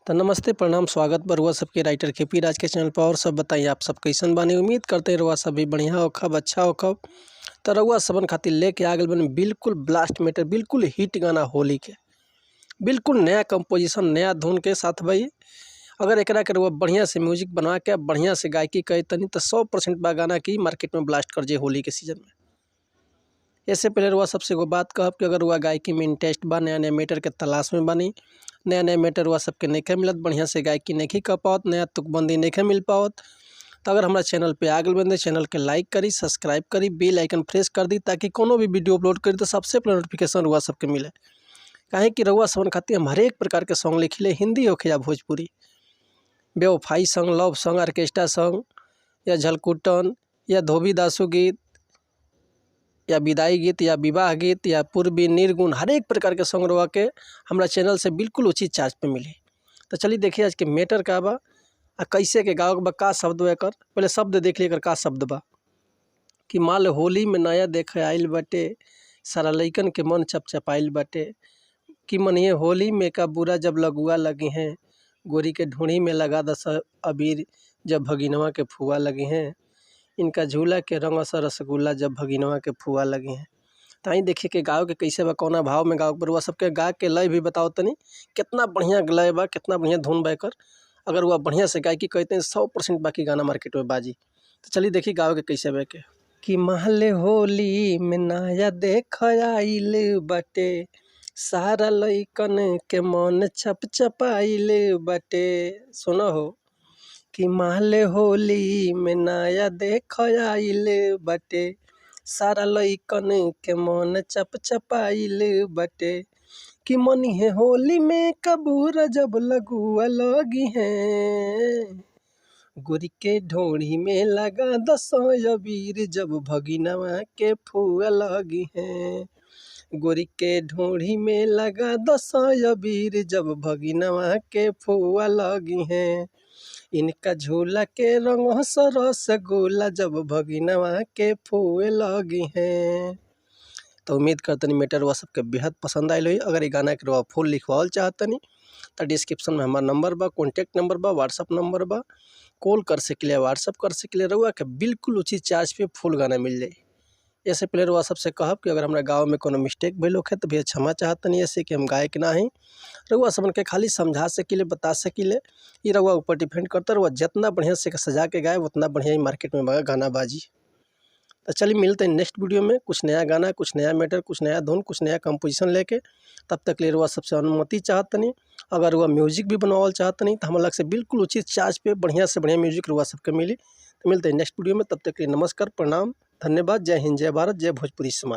तो नमस्ते, प्रणाम, स्वागत बा रउआ सबके राइटर के पी राज के चैनल पर। और सब बताइए, आप सब कैसन बानी? उम्मीद करते हैं रउआ सब भी बढ़िया होखब, अच्छा होखब। तो रउआ सबन खातिर लेके आ गइल बानी बिल्कुल ब्लास्ट मेटर, बिल्कुल हिट गाना होली के, बिल्कुल नया कंपोजिशन, नया धुन के साथ भाई। अगर एकरा के रउआ बढ़िया से म्यूजिक बना के बढ़िया से गायकी करे तनी तो 100% बा गाना की मार्केट में ब्लास्ट कर जाए होली के सीजन में। इससे पहले रउआ सबसे एगो बात कहब कि अगर रउआ गायकी में इंटरेस्ट बा, नया नया मैटर के तलाश में बानी, नया नया मैटर रउआ सबके नइखे मिलत, बढ़िया से गायकी नइखे कर पावत, नया तुकबंदी नइखे मिल पावत, तो अगर हमारा चैनल पे आ गइल बानी, चैनल के लाइक करी, सब्सक्राइब करी, बेल आइकन प्रेस कर दी, ताकि कोनो भी वीडियो अपलोड करी तो सबसे पहले नोटिफिकेशन रउआ सबके मिले। काहे कि रउआ सबन खातिर हम हरेक प्रकार के सॉन्ग लिखिले, हिंदी होखे या भोजपुरी, बेवफाई song, love song, orchestra song, या झलकुटन, या धोबी दासू गीत, या विदाई गीत, या विवाह गीत, या पूर्वी निर्गुण, हरेक प्रकार के सॉन्ग रउआ के हमरा चैनल से बिल्कुल उचित चार्ज पे मिली। तो चलिए देखिए आज के मैटर का बा आ कैसे के गावे के बा, का शब्द बा एकर। पहले शब्द देख ली एकर का शब्द बा कि माल होली में नया देखे आइल बाटे, सारा लइकन के मन चपचपाइल बाटे, कि मनिए होली में का बुरा जब लगुआ लगी हैं, गोरी के ढूँढी में लगा दस अबीर जब भगिनवा के फुआ लगी हैं, इनका झूला के रंग सा रसगुल्ला जब भगिनवा के फुआ लगी हैं। ताई देखिए कि गाँव के कैसे बा, कौना भाव में गाँव बरुआ सबके गा के लय भी बताओ तनी कितना बढ़िया लय बा, कितना बढ़िया धुन बा एकर। अगर वह बढ़िया से गायकी कहते हैं 100% बाकी गाना मार्केट में बाजी। तो चलिए देखिए गाँव के कैसे बा के कि महल होली में नया देख आइल बाटे, सारा लइकन के मन चपचपाइल बाटे। सुनो हो कि महल होली में नया देख आइल बाटे, सारा लइकन के मन चपचपाइल बाटे, कि मनी है होली में कबूर जब लगुआ लगी हैं, गोरी के ढोड़ी में लगा दस अबीर जब भगिनवा के फुआ लगी हैं, गोरी के ढोड़ी में लगा दस अबीर जब भगिनवा के फुआ लगी हैं, इनका झूला के रंग रसगुल्ला जब भगिनवा के फुए लगी हैं। तो उम्मीद करतनी मैटर वह सबके बेहद पसंद आयल होई। अगर ये गाना के रउआ फुल लिखवावल चाहतनी तो डिस्क्रिप्शन में हमार नंबर बा, कॉन्टैक्ट नंबर बा, व्हाट्सअप नंबर बा, कॉल कर सकिले, व्हाट्सअप कर सकिले, रउआ के बिल्कुल उचित चार्ज पे फुल गाना मिल जाई। ऐसे पहले रउआ सबसे कहब कि अगर हमरा गाँव में कोनो मिस्टेक भइल होखे तो भैया क्षमा चाहतनी, ऐसे कि हम गायक ना हई, रउआ सबन के खाली समझा सकिले, बता सकिले, ये रउआ ऊपर डिपेंड करता। रउआ जितना बढ़िया से सजा के गाए उतना बढ़िया ही मार्केट में गाना बाजी। तो चलिए मिलते हैं नेक्स्ट वीडियो में कुछ नया गाना, कुछ नया मैटर, कुछ नया धुन, कुछ नया कंपोजिशन लेके। तब तक ले रउआ सबसे अनुमति चाहतनी। अगर रउआ म्यूजिक भी बनवावल चाहतनी तो हम अलग से बिल्कुल उचित चार्ज पे बढ़िया से बढ़िया म्यूजिक रउआ सबके मिली। तो मिलते हैं नेक्स्ट वीडियो में, तब तक के लिए नमस्कार, प्रणाम, धन्यवाद, जय हिंद, जय भारत, जय भोजपुरी समाज।